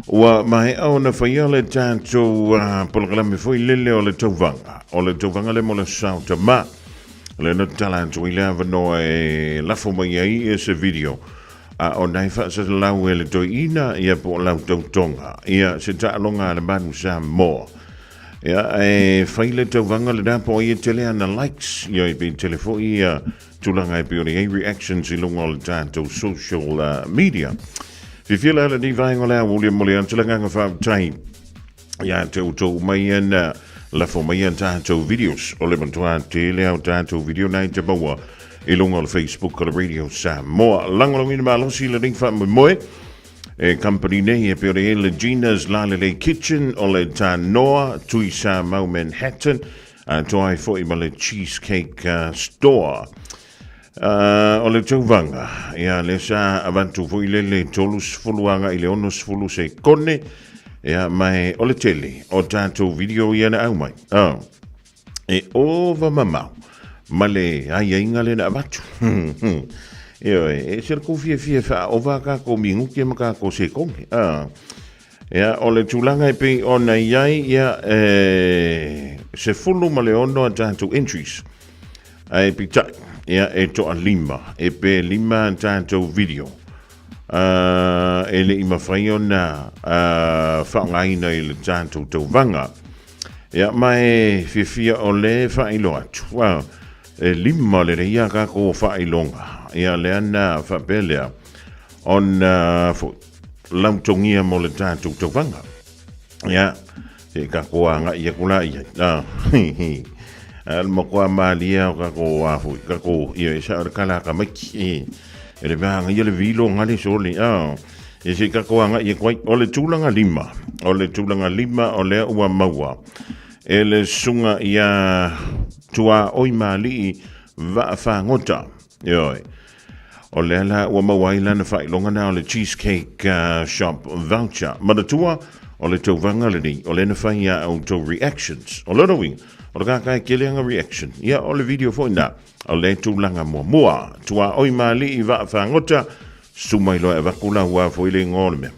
Ua maea ona faia le tatou uh, polokalame foi lele o le tauvaga. O le tauvaga le mo le sao tama. Le na tala atu i le avanoa e lafo mai ai e se video. A o nai faasalau e le toeaina ia po o lau tautoga. Ia se taaloga a le Manu Samoa. Ia e fai le tauvaga lena po o ai e tele ana likes. Ia e pe tele foi ia tulaga e pei ona i ai reactions i luga o le tatou social uh, media. Fiafia la lenei vaega o le aoauli e momoli atu le agaga faafetai ia te outou mai ana lafo mai a tatou videos o le matua tele au tatou video na i te maua i luga o le Facebook o le Radio Samoa. Lagolagoina malosi lenei faamoemoe e company nei e pei ona i ai le Gina's Lalelei Kitchen o le Tanoa Tui Samau Manhattan Atoa ai foi ma le Cheesecake Store. Uh, o le tauvaga, ia le sa avatu foi le le 30 aga i le 60 sekone, ia mai o le tele o tatou video ia na au mai. Oh. E ova mamao ma le aiaiga le na avatu. Ioe, e se le kūfiafia wha ova kākou minguke ma kākou sekone. Ah. Ia, o le tulaga e pei ona i ai, ia, e 16 a tatou entries. Ae peitai, ia, e toalima, e pe lima a tatou video. Uh, e le i mawhai ona uh, whaongaina i le tatou tauvaga. Ia, ma e fiafia o le whailo atu. Well, e lima le reia kākou whailonga. Ia, lea na whapea lea. Ona foi, lautogia mo le tatou tauvaga. Ia, se i kako agai aku la ia. Ah, a le makoa malia o kako a foi, kako, ia, e sa o le kala ka maiki. E, e le mea ia le vilo ngale sole. Ah, e se i kako agai aku ai. O le tulaga lima, o le tulaga lima o lea ua maua. E le susuga ia Tua oi Malii Vaafagota. Ioe. O lea la ua maua ai lana faailoga na o le Cheesecake uh, Shop Voucher. Manatua, o le tauvaga lenei, o lea na fai ia outou reactions. O lona uiga, o le kaka e kele anga reaction. Ia, o le video foi na, o le tulaga muamua. Tua oi mali'i vaa fagota, su mai loa e avaku lau a foi le ingoa o le mea.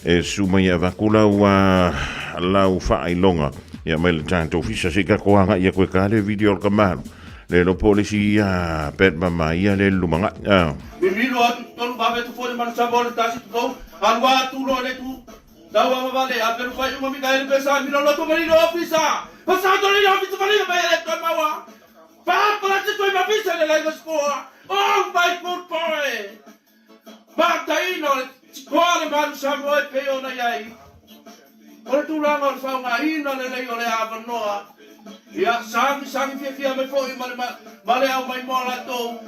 E su mai e avaku lau a lau faailoga. Ia mai le tatou fisa se i kako agai ia koe ka le video o le kamalu. Le lo po le si ia pet mama ia le lumangai. Ah. Mimilo atu totonu vave atu foi le manu Samoa le tasi tutou alu atu loa le tu tau avavale a pelu fai uma Mikaele pesa milo loto malilo ofisa pasa tole le ofisa malilo mai le toi maua Papa te toi mavisa le laina scoa Oh my good boy Mataina o le tikoa le malu Samoa e pei ona i ai. O le tulaga o le faaaogaina lelei o le avanoa, ia sagisagi fiafia mai foi ma le, ma le au mai moa latou.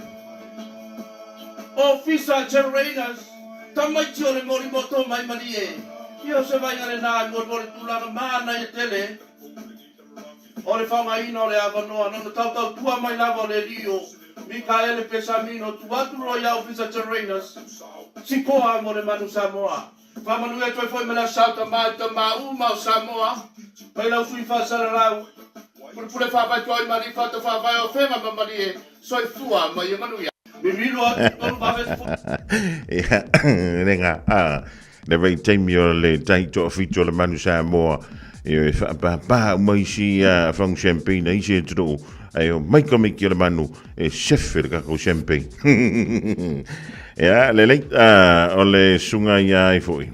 Ofisa Generators, tamaiti o le molimoto mai malie. Ia o se vaiga lena e molimoli le tulaga manaia tele o le faaaogaina o le avanoa na ona tautautua mai lava o le alii o Mikaele Pesamino tu atu loa ia Ofisa Terenas, Sikoa mo le manu Samoa. Faamanuia atu ai foi ma le Aso Tama i tama uma o Samoa, mai lau sui faasalalau, Pulepule faavae tuai ma alii fata faavae o Afega ma Malie, Soifua ma ia manuia. Mimilo atu tonu vave Ia, lenga, a, le vaitaimi o le tai toafitu o le manu Samoa, e faapāpā uma isi uh, fagu champagne a isi atunuu, ae o mai ka maiki o le manu e sefe le kakou champagne. Ia, lelei, uh, o le suga ia ai foi.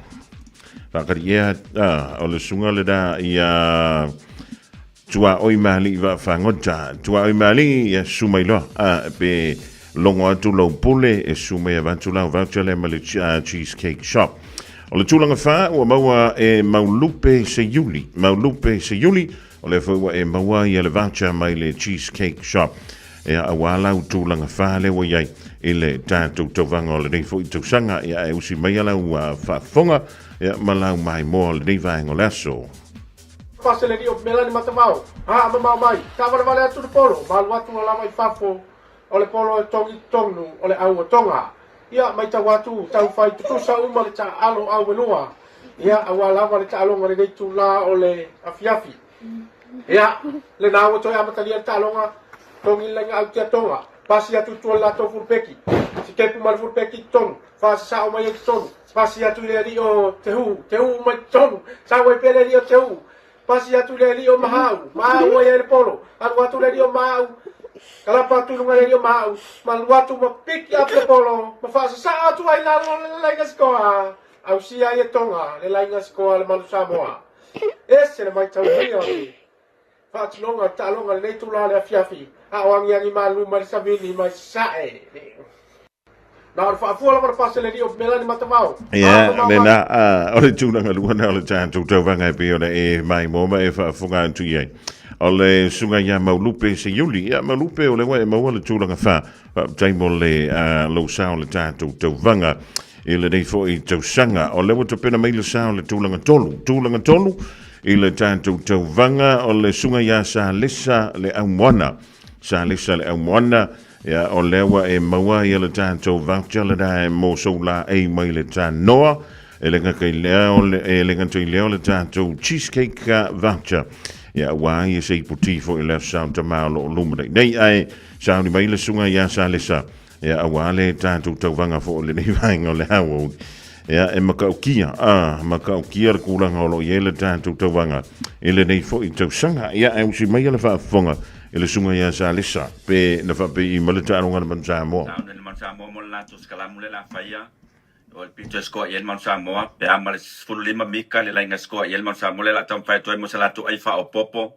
Whakari ea, uh, o le suga le rā ia Tuaoi Maali'i Vaafagota. Tuaoi Maali'i, ia susu mai loa. A, pe logo atu lou pule, e susu mai avatu lau voucher lea ma le Cheesecake Shop. O le tulaga whā, ua maua e Maulupe Seiuli. Maulupe Seiuli, o lea foi ua e maua ia le voucher mai le Cheesecake Shop. Ia, auā lau tulaga whā lea ua iai i le tātou tauvaga o lenei foi tausaga. Ia, e usi mai a lau uh, faafofoga, ia, ma lau maimoa o lenei vaega o le aso. Paseleni o Melani Matavao, haa mamao mai, taavalevale atu le polo, ma alu atu lava i fafo o le polo e togi tonu o le au o Tonga. Ia, maitau atu, tau fai tutusa uma le taaalo au elua, ia, auā lava le taaloga lenei itulā o le afiafi. Ia, lena ua toe amatalia le taaloga, togi le laina au tia Tonga, pasi atu i tua le latou fulupeki. Sikepu ma le fulupeki i totonu, faasasao mai ai i totonu, pasi atu i le alii o Tehu, Tehu mai totonu, sau ai pea le alii o Tehu, pasi atu i le alii o Mahau, Mahau ai ai le polo, alu atu le alii o Mahau, kalapa atu i luga i le alii o Mahau, ma alu atu ma piki up le polo, ma faasasao atu ai i lalo le laiga sikoa, ausia ai e Tonga le laiga sikoa a le Manu Samoa. Ese le maitaulia o le faatinoga o le taaloga i lenei itula o le afiafi, a o agiagi malu mai le savili mai Sasae. Na o le faafua lava le pasi a le alii o Melani Matavao. Ia, lena, o le tulaga lua na o le tatou tauvaga e pei ona e maimoa ma e faafofoga atu i ai. O le susuga ia Maulupe Seiuli. Ia, Maulupe, o lea ua e maua le tulaga fa. Faafetai mo le lou sao o le tatou tauvaga i lenei foi tausaga. O lea ua tapena mai le sao o le tulaga tolu. Tulaga tolu i le tatou tauvaga o le susuga ia Salesa le Aumoana. Salesa le Aumoana, ia, o lea ua e maua ia le tatou voucher lena e mo sou laei mai le Tanoa. E le gata i lea o le, e le gata i lea o le tatou cheesecake voucher. Ia, ua ai e se iputi foi le aso sao tamā o lo o luma nei. Nei, ae sauni mai le susuga ia Salesa. Ia, auā le tatou tauvaga foi o lenei vaega o le aoauli. Ia, e matautia, a, matautia le tulaga o lo o i ai le tatou tauvaga i lenei foi tausaga. Ia, ae usi maia le faafofoga i le susuga ia Salesa, pe na faapei mai le taaloga a le Manu Samoa. Sauni le Manu Samoa mo le latou sikalamu le la faia. O le pito e sikoa i ai le Manu Samoa, pe a ma le 15 mika le laina e sikoa i ai le Manu Samoa lea o le a taumafai atu ai mo se latou ai faaopoopo.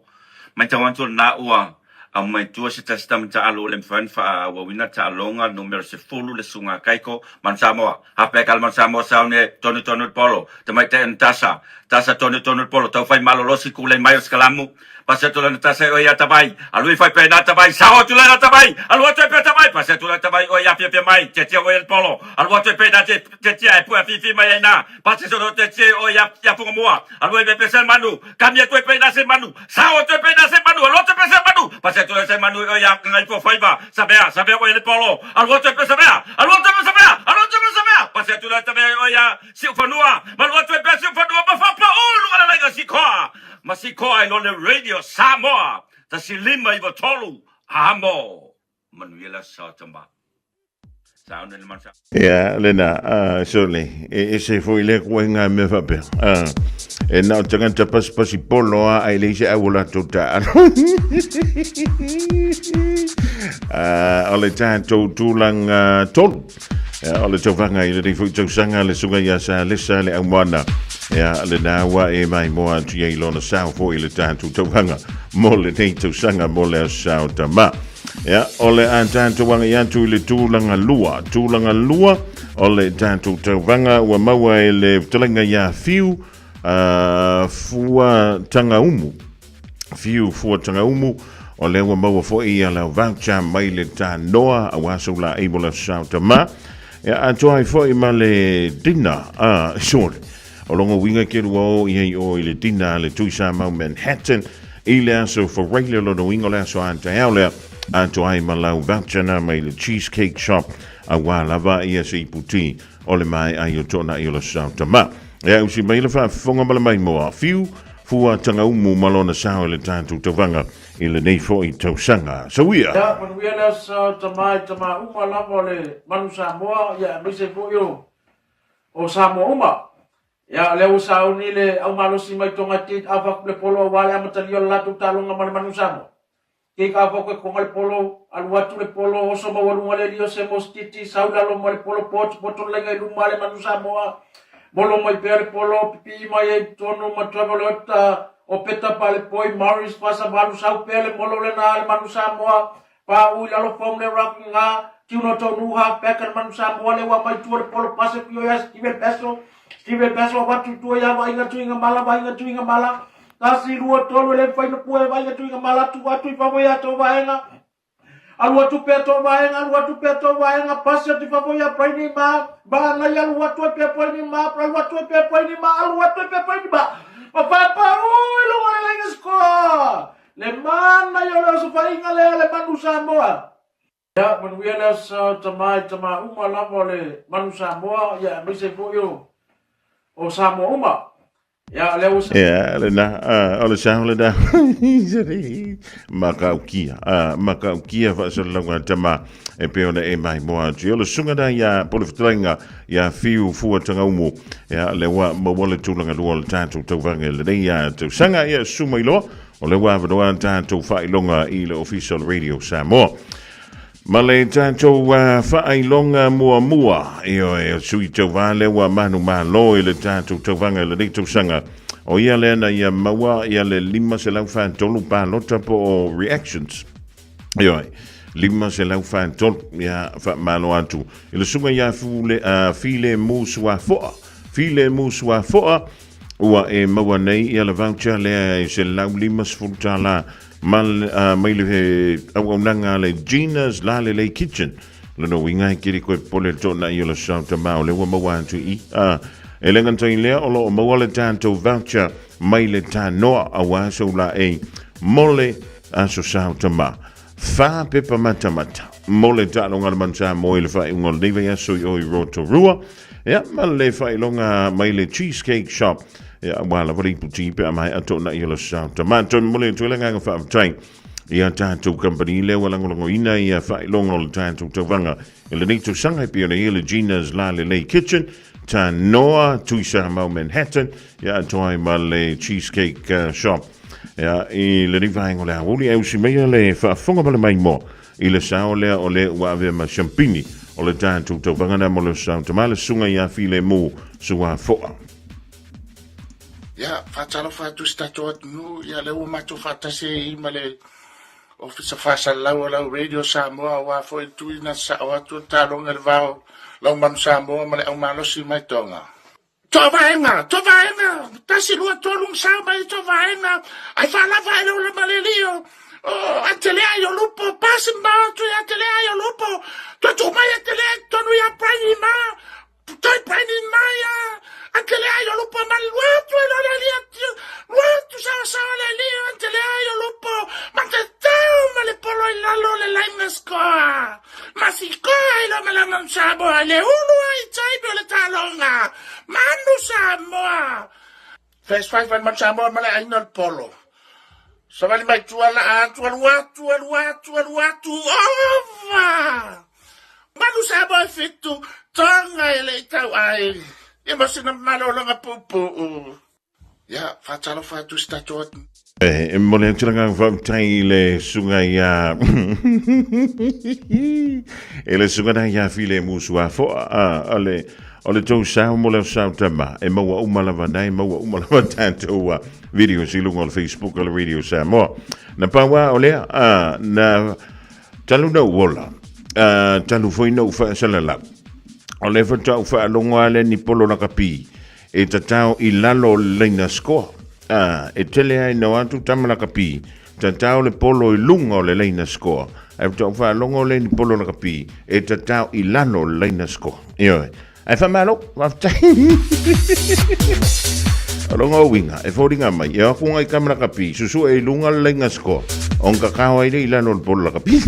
Matau atu lena ua aumai tua se tasi tama taalo ua le mafai ona faaauauina taaloga numera 10 le Susuga Kaiko Manu Samoa. Hape ka le Manu Samoa sauni e tonu tonu le polo. Tamaitai o Natasha. Tasa tonu tonu le polo. Tau fai malolosi kulei mai o Sikalamu. Pasi atu le Natasha e oe ia Tavai. Alu i fai pe na Tavai. Sao atu le na Tavai. Alu atu e pe Tavai. Pasi atu le Tavai oe ia fiafia mai. Tiatia oe le polo. Alu atu e pe na tiatia e pue fifi mai ai na. Pasi solo tiatia oe ia ia funga mua. Alu e pe se manu. Kami atu e pe na se manu. Sao atu e pe na se manu. Alu atu e pe se manu. Pasi atu le se manu oe ia ngai fo faiva. Sabea, sabea oe le polo. Alu atu e pe sabea. Alu atu e pe sabea. Alu atu e pe sabea. Pasi atu le sabea oe ia Siufanua, ma alu atu e pea Siufanua ma faapau i luga le laiga Sikoa, ma Sikoa i lona Radio Samoa, 153, Amo. Manuia le aso tama. Sauni le manu. Ia, lena, surely, e ese foi lea kuaiga mea faapea. E na o tagata pasipasi polo a ai leai se au o latou taalo. O le tatou tulaga tolu. Ia, o le tauvaga i lenei foi tausaga le susuga ia Salesa le Aumoana. Ia, lena ua e maimoa atu i ai lona sao foi i le tatou tauvaga mo lenei tausaga mo le aso sao tama. Ia, o le a tatou agai atu i le tulaga lua. Tulaga lua o le tatou tauvaga ua maua e le fetalaiga ia Fiu Fua Tagaumu. Fiu Fua Tagaumu, o lea ua maua foi ia lau voucher mai le Tanoa aua sou laei mo le aso sao tama. Ia, atoa ai foi ma le dinner, sorry. O longa uiga ke lua o i ai o i le dinner a le Tui Samoa Manhattan i le aso Faraile lona uiga o le aso a taeao lea atoa ai ma lau voucher na mai le Cheesecake Shop aua lava ia se iputi o le maeai o toonai o le aso sao tama. Ia usi mai le faafofoga ma le maimoa Fiu Fua Tagaumu ma lona sao i le tatou tauvaga i lenei foi tausaga. Sauia! Ia, manuia le aso tama i tama uma lava o le Manu Samoa, ia aemaise foi o o Samoa uma. Ia, o lea ua sauni le aumalosi mai Tonga Kate Avak le polo aua le amatalia o le latou taaloga ma le Manu Samoa. Kate Avak e koga le polo, alu atu le polo, oso maualuga le alii o Semo Stiti, sau i lalo ma le polo poto, poto le laiga i luma le Manu Samoa. Molo mai pea le polo, pipii mai ai i totonu ma Trevor Leota, o Peta Palepoi, Maurice Fasavalu, sau pea le molo lena a le Manu Samoa. Paʻu i lalo foam le rock nga Tino Tonu half back a le Manu Samoa le ua mai tua le polo pase pio ia Steven Peso Steven Peso avatu i tua ia Vaiga Tuiga Mala Vaiga Tuiga Mala tasi lua tolu e le mafai ona pue Vaiga Tuiga Mala atu atu i fafo ia tou vaega alu atu pea tou vaega alu atu pea tou vaega pasi atu i fafo ia Brainy Ma Manaia alu atu ai pea Brainy Ma alu atu ai pea Brainy Ma alu atu ai pea Brainy Ma ma papaʻu i luga o le laina score Le manaia o le osofaiga lea a le Manu Samoa. Ia, manuia le aso tama i tama uma lava o le Manu Samoa, ia aemaise foi o, o Samoa uma. Ia, lena, o le sao lena. Makaukia, makaukia faasalalauga a tama e pei ona e maimoa atu. Ia, o le susuga na ia po o le fetalaiga ia Fiu Fua Tagaumu. Ia, lea ua maua le tulaga lua o le tatou tauvaga i lenei tausaga. Ia, susu mai loa, o lea ua avanoa tatou faailoga i le Ofisa o le Radio Samoa. Ma le tatou faailoga muamua, ioe, o sui tauva lea ua manumalo i le tatou tauvaga i lenei tausaga, o ia lea na ia maua ia le 543 palota po o reactions. Ioe, 543, ia faamalo atu i le susuga ia File Musuafoa. File Musuafoa, ua e maua nei ia le voucher lea e $150 mai le auaunaga a le Gina's Lalelei Kitchen. Lona uiga e kili koe popole le toonai o le sao tamā o lea ua maua atu i i. E le gata i lea o lo o maua le tatou voucher mai le tanoa auā sou laei mo le aso sao tamā. Whā pepa matamata mo le taaloga a le Manu Samoa i le faaiuga o lenei vaiaso i o i Rotorua. Ia, ma le faailoga mai le Cheesecake Shop. Ia, aua lava le iputi pe a maea toonai o le sao tamā. Toe momoli atu ai le agaga faafetai i a tatou kamupani lea ua lagolagoina ia faailoga o le tatou tauvaga i lenei tausaga e pei ona i ai le Gina's Lalelei Kitchen, Tanoa, Tuisamau Manhattan, ia atoa ai ma le Cheesecake Shop. Ia, i lenei vaega o le aoauli, e usi maia le faafofoga ma le maimoa i le sao lea o le ua avea ma siampini o le tatou tauvaga na mo le sao tamā le susuga ia Filemu Suafoa. Ia, faatalofa atu i si tatou atunuu, ia lea ua matou faatasi ai i ma le Ofisa Faasalalau o lau Radio Samoa aua foi le tuuina sa'o atu o le taaloga i le va o lau Manu Samoa ma le Aumalosi mai Toga. Toavaega! Toavaega! Tasi, lua, tolu, ma sao mai Toavaega! Ai faalava ai le ola ma le alii o, o Atelea i Olupo, pasi mamao atu ia Atelea i Olupo, toe tuu mai Atelea i totonu ia Brainy ma, toe Brainy ma ia Atelea i Olupo ma lua atu ai loa le alii atu, lua atu saosaoa le alii o Atelea i Olupo, ma te tau ma le polo i lalo o le laina scoa. Masikoa i lo malama o Samoa i le ulu ai taimi o le taaloga. Manu Samoa! First five al Manu Samoa ma le aina o le polo. Savali mai tua la atu alu atu alu atu alu atu ova! Manu Samoa e fitu tonga e le i tau ai. Ia mo sina malologa puupuu. Ia, faatalofa atu i si tatou atunuu. E momoli atu le agaga faafetai i le susuga ia i le susuga na ia Filemu Suafoa o le o le tou sao mo le sao tama e maua uma lava nei maua uma lava tatou videos i luga o le Facebook o le Radio Samoa. Na pau lava o lea na talu na ou ola talu foi na ou faasalalau o le faatoa ou faalogo lava lea ni polo lakapi E tatao i lalo o le laina scoa. A, e tele ai no atu tama lakapi, tatao le polo i luga o le laina scoa. Ae faatoa ou faalogo lea ni polo lakapi, e tatao i lalo o le laina scoa. Ioe. Ae faamalo, faafetai. O lona uiga, e foliga mai, e o atu ngai tama lakapi, susue i luga le laina scoa, ona tatao ai lea i lalo o le polo lakapi.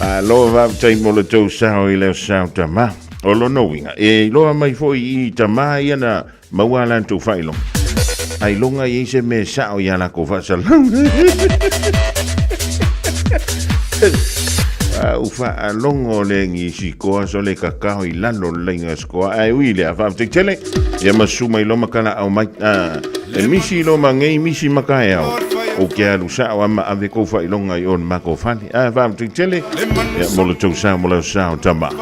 Malo faafetai mo le tou sao i lea sao tamā. O lona uiga, e iloa mai foi i tamā ia na maua a latou faailoga. Ailoga i ai se mea e sao i a lakou faasalalau. A u faalogo le ngisi koa so le kakao i lalo le laina skoa. Ae ui lea, faafetai tele. Ia ma susu mai loa ma kala au mai. E misi loa ma ngei misi ma kaeao. O ke alu sao a ma ave kou faailoga i o le makou fale. Ae faafetai tele. Ia mo le tou sao mo lau sao tama.